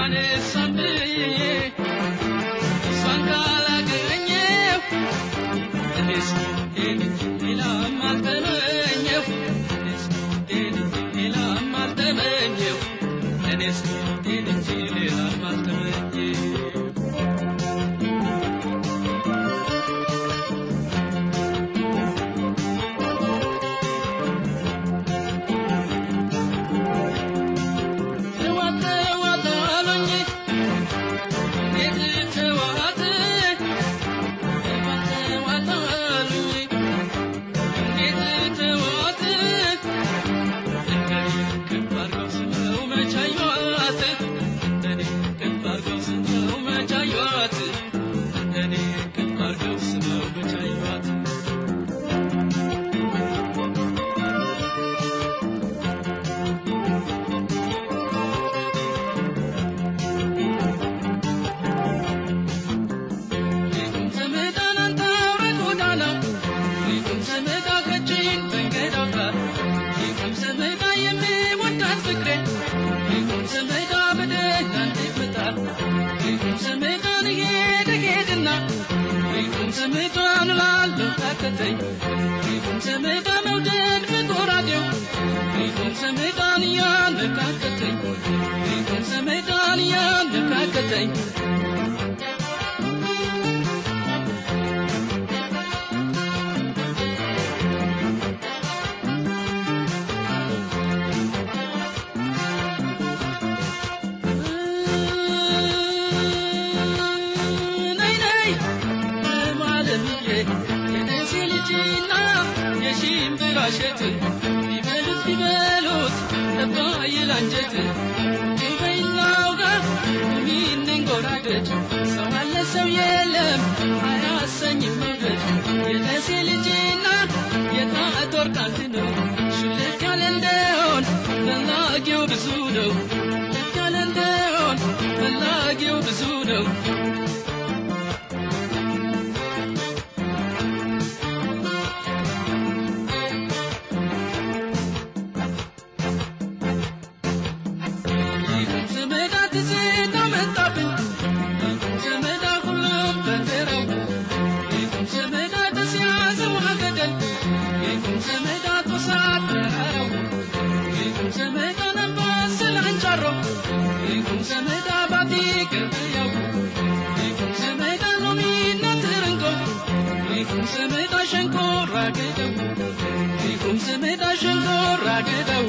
እሷን እሷን ብዬ እሷን ካላገኘሁ እኔስ ሞቴን እንጂ ሌላም አልተመኘሁ፣ እኔስ ሞቴን እንጂ ሌላም አልተመኘሁ፣ እኔስ ሞቴን እንጂ ሌላም አልተመኘሁ። ተዋት ተዋት አሉኝ፣ እንዴት ተዋት? ተዋት ተዋት አሉኝ፣ እንዴት ተዋት? እንደኔ ከፍ አድርገው ስመው መች አዩዋት? እንደኔ ከፍ አድርገው ስመው መች አዩዋት? እንደኔ ከፍ አድርገው ስመው መች አዩዋት? ሊቁም ስመጣ ናንተ አውራ ጎዳና፣ ሊቁም ስመጣ ቀጭን መንገድ አውጣ፣ ሊቁም ስመጣ የምወዳት ፍቅሬ፣ ሊቁም ስመጣ በደህና እንድትመጣ፣ ሊቁም ስመጣ ልሄድ ሄድና፣ ሊቁም ስመጣ እላለሁ ታከተኝ፣ ሊቁም ስመጣ መውደድ በጎራዴው፣ ሊቁም ስመጣን እያነካከተኝ፣ ሊቁም ስመጣን እያነካከተኝ። ነይ ነይ ማለምዬ የደሴ ልጅና የሽምብራ እሸት፣ ቢበሉት ቢበሉት ጠባ ይል አንጀት። በይናው ጋር ሚንንጎራደድ፣ ሰው አለ ሰው የለም አያሰኝም መውደድ። የደሴ ልጅና የጣት ወርቅ አንድ ነው፣ ሽልክ ያለ እንደሆን ፈላጊው ብዙ ነው፣ ሽልክ ያለ እንደሆን ፈላጊው ብዙ ነው። ሊቁም ስመጣ ትዝታ መጣብኝ፣ ሊቁም ስመጣ ሁሉም በተራው፣ ሊቁም ስመጣ ተስያዘው ገደል፣ ሊቁም ስመጣ ጦሳ ተራራው፣ ሊቁም ስመጣ ነንባሰል አንጫሮ፣ ሊቁም ስመጣ ባቲ ገበያው፣ ሊቁም ስመጣ ሎሚና ትርንጎ፣ ሊቁም ስመጣ ሸንኮራ ገደው፣ ሊቁም ስመጣ ሸንኮራ ገደው።